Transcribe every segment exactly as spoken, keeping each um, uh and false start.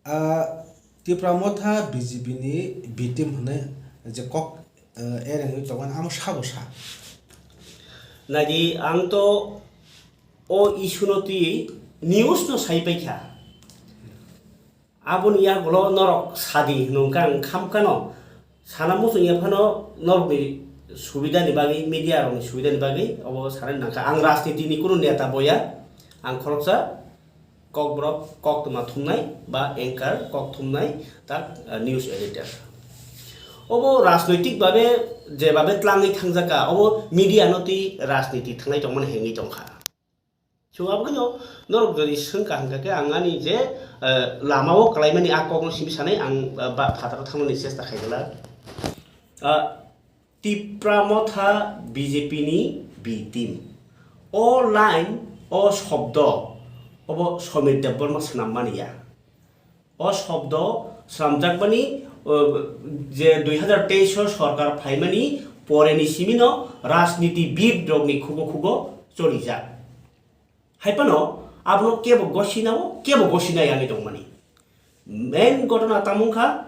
Ah, Tipra Motha B J P ni B team hwnwi je kok, eh, erengwi tongmani amo sabo sa. Naidi, ang to o issue no twi news no sai paikha. Aboni yagulo norok sadi hwnwi wngkha, ang khamkano sana muchung ya phano norokni subidani bagwi, media rokni subidani bagwi obo sanani nangkha. Ang rajniti ni kunu neta boya, ang khoroksa kokborok koktwma thumnai ba anchor kok thumnai tak, ah, news editor. Obo rajnoitik babe jebabe tlangwi thangjakha, obo media no twi rajniti thangnai tongmani hengwi tongkha. So, abo kheno norok jodi swngkha hwnkha khe ang ani je, eh, lama o kwlaimani a kokno simi sanai ang, eh, ba phataro thangmani chesta khaijala. Ah, Tipra Motha B J P ni B team. O line, o shobdo, obo Somir Debbarma swnammani ya. O shobdo swnamjakmani, o, je dui hazar teis o sorkar phaimani poreni simino rajnitibid rokni khugo khugo cholijak. Hai phano abono kebo gosinao, kebo gosinai ani tongmani. Main gotona tamo wngkha,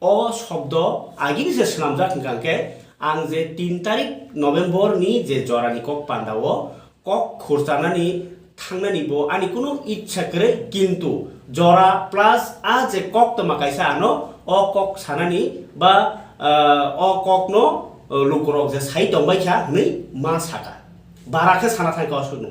o shobdo agini se swnamjak hwnkha hwnkhe, ang je tin tarik November ni je jorani kok pandao kok khurchanani thangnani bo ani kunu ichha kwrwi, kintu jora plus a je koktwma kaisa ano o kok sanani ba, ah, o kokno, ah, lukurok je sai tongbaikha hwnwi ma saka. Bara khe sana thangkha o sukno.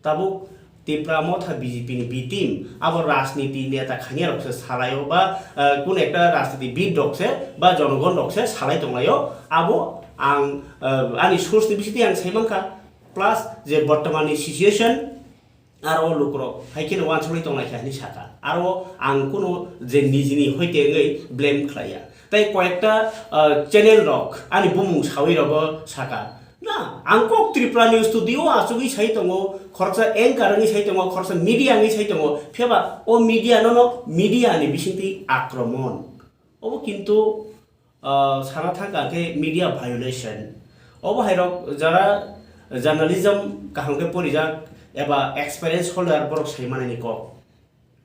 Tabuk Tipra Motha B J P ni B team, abo rajniti neta khaniya rok se salaio ba, eh, kun ekta rajniti bid rok se ba jonogon rok se salai tonglaio, abo ang, eh, ani source ni bisingtwi ang sai mankha, plus je bortoman ni situation aro lukurok hai kheno wansugwi tonglai kha hinwi saka, aro ang kuno je nijini hoite wngwi blame khlaiya. Tai koyekta, ah, channel rok ani bumung sawi rogo saka, na, ang kok Tripura News Studio achugwi sai tongo, khoroksa anchor wngwi sai tongo, khoroksa media wngwi sai tongo, phiyaba o media no, no media ni bisingtwi akromon. Obo kintu, ah, sana thangkha khe media violation. Obo hai rok jara journalism kaham khe porijak eba experience holder borok sai manani kok.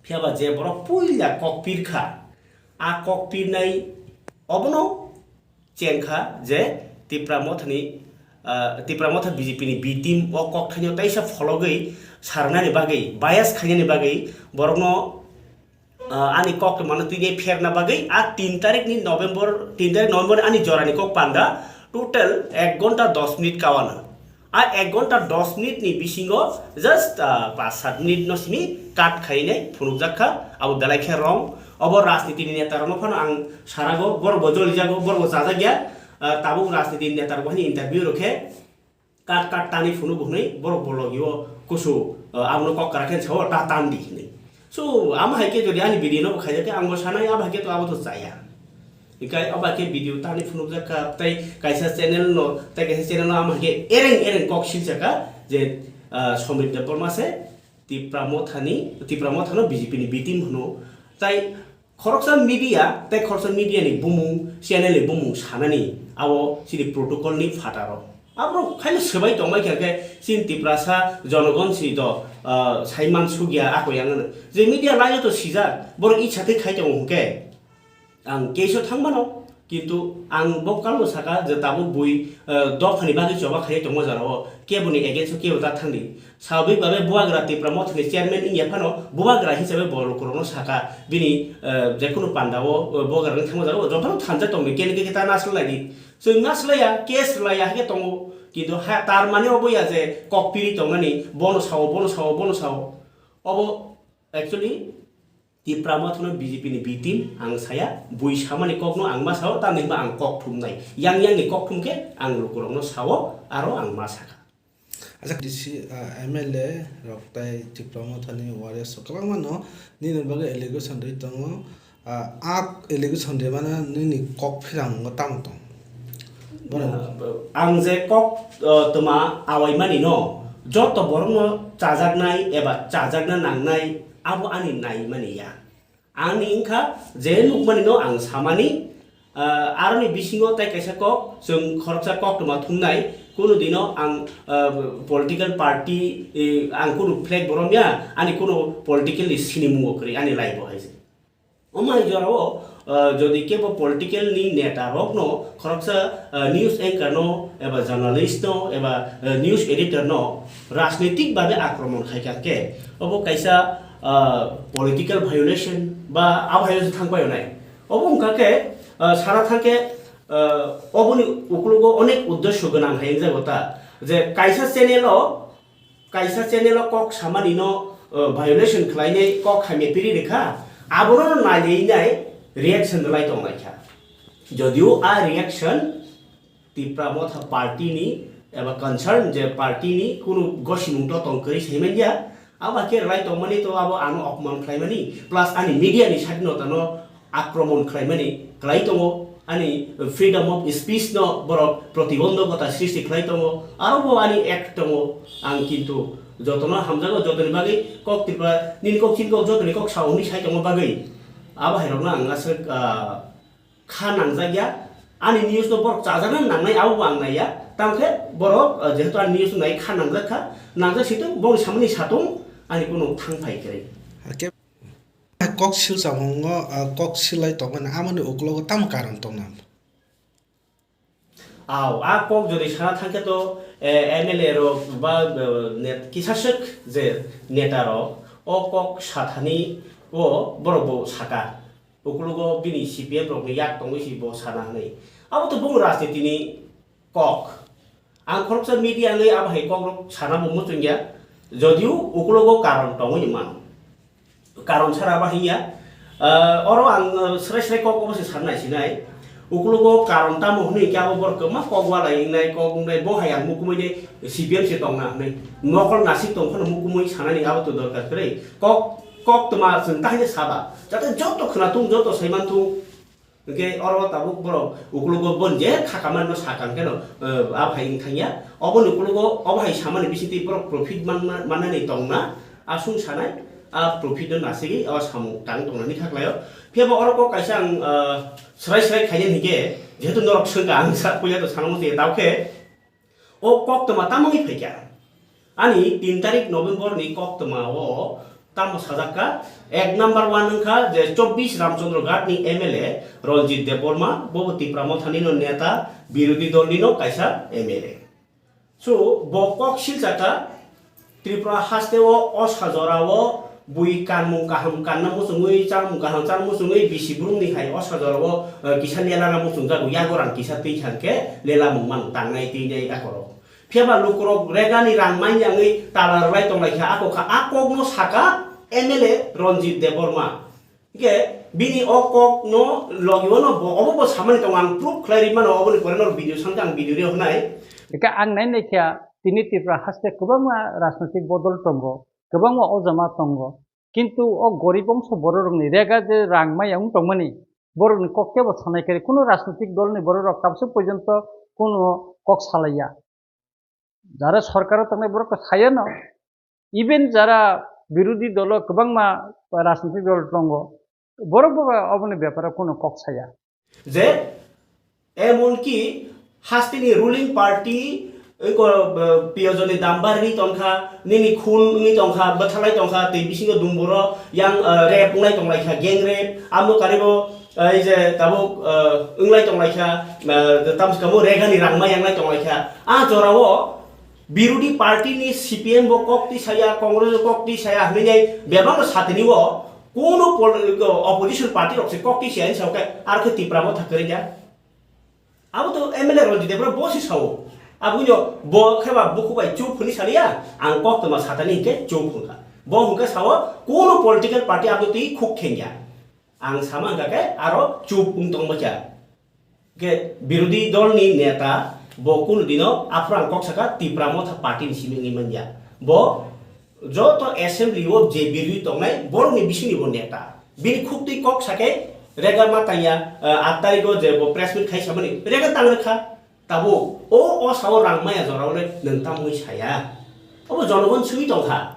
Phiyaba je borok puila kok pirkha, a kok pirnai obono chengkha je Tipra Mothani, ah, Tipra Motha B J P ni B team o kok thaino taisa phologwi sarnani bagwi, bias khainani bagwi borokno, ah, ani kok mano twi pherna bagwi a tin tarik ni November, tin tarik November ani jorani kok panda total ek gonta dos minute kawana. A ek gonta dos minute ni bisingo just, ah, paanch sat minute no simi cut khainai phunukjak kha, abo belai khe wrong. Obo rajniti ni neta rokno phano ang sarago, borok bo jolijago, borok bo chajak ya, ah, tabuk rajniti ni neta rok bo hani interview rok khe cut cut tani phunuk hwnwi borok bo logi o kusu, ah, abono kok kwrak khe sao ta tan di hwnwi. So, amo hai khe jodi ani video no bo khaijak khe ang bo sanai, abo hai khe to abo to chaya. Hinkhe abo hai khe video tani phunukjak kha, tei kaisa channel no, tei kaisa channel no amo hai khe ereng ereng kok siljak kha je, ah, Somir Debbarma se Tipra Mothani, Tipra Mothano B J P ni B team hwno. Tai khoroksa media, tei khoroksa media ni bumung, channel ni bumung sanani abo chini protocol ni phataro. Aborok khaino swbai tongbai kha khe chini Tiprasa jonogon si do, ah, saiman sugya ako yang ano. Je media laio to sijak, borok icha tei khai tongo hwnkhe. Ang case o thang mano, kintu ang bo kalno saka je tabuk bui, ah, dophani bagwi choba khai tongo jora o. Keboni against o kebo ta thangdi. Swabik babe bubagra Tipra Mothani chairman wngya phano bubagra hisabe bo lukurokno saka bini, ah, jekunu panda o, ah, bubagra wng thangma jora o jotono thansa tongdi kene khe ta nasle laidi. Chwng na swlaiya, case rwlaiya hai khe tongo. Kintu ha, tar mane obo ya je kok piri tongnani, bono sao, bono sao, bono sao. Obo actually Tipra Mothano B J P ni B team ang saya, bui samani kokno ang ma sao, tamni hwnba ang kok thumnai. Yang yang ni kok thum khe ang lukurokno sao, aro ang ma saka. Acha D C, ah, M L A rok tai Tipra Mothani warriors rok kwbangma no nini bagwi allegation rwi tongo. Ah, a allegation rwmano nini kok phirango tamo tong? Bono ang je kok, ah, twma awaimani no, joto borokno chajaknai eba chajakna nangnai abo ani naimani ya. Ani wngkha je nukmani no ang samani, ah, aroni bisingo tai kaisa kok, chwng khoroksa koktwma thumnai, kunu dino ang, ah, political party, eh, ang kunu flag borom ya, ani kunu political ni sinimung bo kwrwi ani life o hai se. Omo hai jorao, ah, jodi kebo political ni neta rokno khoroksa, ah, news anchor no eba journalist no eba, ah, news editor no rajnitik babe akromon khai kha khe, obo kaisa, ah, political violation ba abo hai thang pai nai. Obo wngkha khe, ah, sana thang khe, ah, oboni uklogo onek uddesho gwnang hai wngjago ta, je kaisa channel o, kaisa channel o kok samani no, ah, violation khlainai kok hamya piri rikha, abono no nailainai reaction rwlai tonglaikha. Jodio a reaction Tipra Motha party ni eba concern je party ni kunu gosimung totong kwrwi saimanliya, abo khe rwlai tongmani to abo ano opman khlaimani, plus ani media ni sadinota no akromon khlaimani kwlai tongo, ani freedom of speech no borok protibondhokota srishti khlai tongo, aro bo ani act tongo. Ang kintu jotono hamjago, jotoni bagwi kok Tripura nini kok chini kok jotoni kok sao hwnwi sai tongo bagwi, abo hai rokno ang aswk, ah, kha nangjak ya. Ani news no borok chajakna nangnai, abo bo ang nai ya. Tamo khe borok, ah, jehetu ani news no nai kha nangjak kha, nangjak si tong, boni samani sa tong, ani kunu thang phai kwrwi. Hakhe kok sil chamungo, ah, kok silai tongmani amoni uklogo tamo karon tongna? Aw, a kok jodi sana thang khe to, eh, M L A rok ba, eh, net-, kisa swk je neta rok o kok sathani o borok bo saka. Uklogo bini C P M rokni yak tongwi si bo sana hwnwi. Abo to bung rajniti ni kok. Ang khoroksa media wngwi abo hai kok rok sana bo muchung ya. Jodio uklogo karon tongwi mano. Karon sara ba hiya. Ah, oro ang, ah, srai srai kok obo se sanai sinai. Uklogo karon tamo hwnwi khe abo borok kwma kok walai wngnai, kok wngnai, bo hai ang mukumui de C P M se tongna hwnwi. Mokol nasik tong phano mukumui sanani abo to dorkar kwrwi. Kok, kok tma chwng tahai saba. Jate joto khwna thung, joto saiman thung. Hwnkhe oro tabuk borok uklogo bon je khaka manno sakang kheno, eh, a phai wng thangya. Oboni uklogo obo hai samani bisingtwi borok profit man-, man-, mannani tongna, aswng sanai, a profit no nasigwi o samung tang tongnani kha khlaio. Phiya bo oro kok kaisa ang, eh, srai srai khainani hinkhe, jehetu norok swngkha ang sa puila to sanamo se tao khe, o koktwma tamo wngwi phaikha? Ani tin tarik November ni koktwma o tamo sajak kha, ek number one wngkha je chobbish Ramchandra Ghat ni M L A Ranjit Debbarma, bo bo Tipra Motha ni no neta, birodhi dol ni no kaisa M L A. So, bo kok silchar kha, Tripura haste o osa jora o bui kanmung kaham kanna muchungwi, chamung kaham chana muchungwi, bisi brumni hai osa jora o, eh, kisa lela na muchungjago, yago rang kisa twi khan khe lela mung mano tangnai twi nai akorok. Phiya ba lukurok regani rang manya wngwi tala rwlai tonglaikha, ako kha, a kokno saka M L A Ranjit Debbarma. Hingke bini o kok no logi o no bo, obo bo samani tongo, ang proof khlai ri mano, oboni pore no video sankhe ang video rio hwnai. Hingke ang nai nai khe tini Tripura haste kwbangma rajnoitik bodol tongo, kwbangma ojama tongo, kintu o gorib ongso borok rokni rega je rang maya wng tongmani, borokni kok kebo sanai khe kuno rajnoitik dolni borok rok tabuk porjonto kuno kok salaiya. Jara sorkaro tongnai borok to sayano, even jara birodhi dolo kwbangma rajnitik dol tongo, borok bo oboni beparo kuno kok saya. Je emonki hasteni ruling party, eko, eh, piyojoni dambar wngwi tongkha, nini khun wngwi tongkha, bwthalai tongkha, tei bisingo dumburo yang, eh, rape wnglai tonglaikha, gang rape, amo karibo, eh, ei je tabuk, eh, wnglai tonglaikha, eh, tamo swkamo regani rangma yanglai tonglaikha. A jorao birodhi party ni C P M bo kok twi saya, Congress bo kok twi saya hwnwi nai bebak no satini o kuno pol-, opposition party rok se kok twi saya hinwi sa khe, aro khe Tipra bo thak kwrwi ya. Abo to M L A Ranjit Debbarma bo se sao. Abo no bo khe ba bukhuk bai chup hwnwi saliya, ang kok toma satani hinkhe chup hwnkha. Bo hwnkhe sao kuno political party abo twi khuk khengya. Ang sama hwnkha khe aro chup wng tongma kha. Khe birodhi dolni neta bo kunu dino aphuru ang kok saka Tipra Motha party ni simi wngwi manya. Bo joto assembly o je birodhi tongnai borokni bisingni bo neta. Bini khuktwi kok sakhe rega ma tangya, ah, aat tarikh o je bo press meet khai samani rega tang rwkha. Tabuk o, o sao rang maya jorao le nwng tamwi saya. Obo jonogon swi tongkha.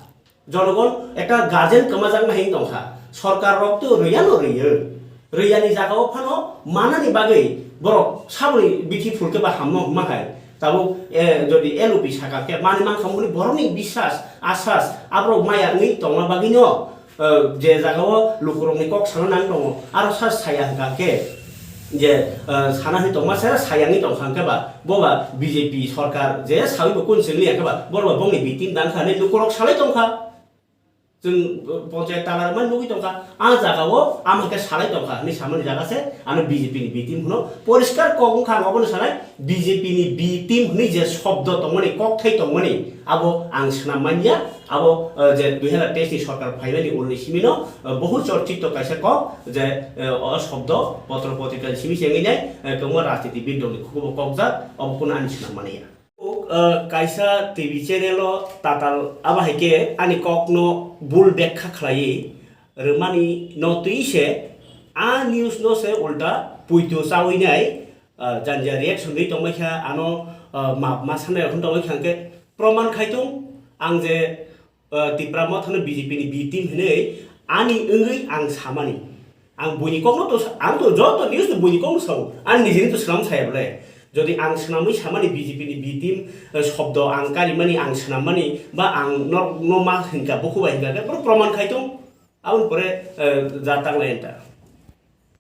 Jonogon ekta guardian kwmajakna hin tongkha. Sorkar rok to rwya no rwyo. Rwya ni jaga o phano manani bagwi borok saboni bithi phul khe ba hamno hwnma hai. Tabuk, eh, jodi L O P saka khe mani mankha muni borokni biswas, asas, aborok maya wngwi tongma bagwi no Eh, je jagao lukurokni kok sana nang tongo, aro sa saya hwnkha khe je, eh, sana hwnwi tongma se sayangwi tongkha hwnkhe ba, bo ba B J P sorkar je sawi bo kun sengli hwnkhe ba, borok ba bongni B team dang kha hwnwi lukurok salai tongkha. Chwng, eh, ponchayat talar man nugwi tongkha, a jagao ama khe salai tongkha hwnwi samani jaga se ano B J P ni B team hwno. Poriskar kok wngkha ang obono sanai, B J P ni B team hwnwi je shobdo tongmani, kokthai tongmani, abo ang swnam manya. Abo, eh, je dui hazar teis ni sorkar phaimani ulni simino, eh, bohu chorchito kaisa kok je, eh, o shobdo potro potrika ni simi se wngwi nai, eh, kwbangma rajnitibid rokni khukubo kokjak, obo kunu ani swnam mani ya. O, eh, kaisa T V channel o tatal abo hai khe ani kokno bul bekha khlaiwi rwmani no twi se a news no se ulta puitu chawi nai, eh, janjia reaction rwi tongmai kha, ano, eh, map ma sanai rok tongmai kha hwnkhe proman khai tung ang je, eh, Tipra Motha no B J P ni B team hinwi ani wngwi ang samani. Ang buini kokno to sa-, ang to joto news to buini kokno sao. Ang nijini to swnam saya bole. Jodi ang swnamwi samani B J P ni B team, eh, shobdo ang karimani, ang swnammani, ba ang no, no ma hinka, bukhu bai hinka, khe pura proman khai tung. Aboni pore, eh, ja tanglai enta.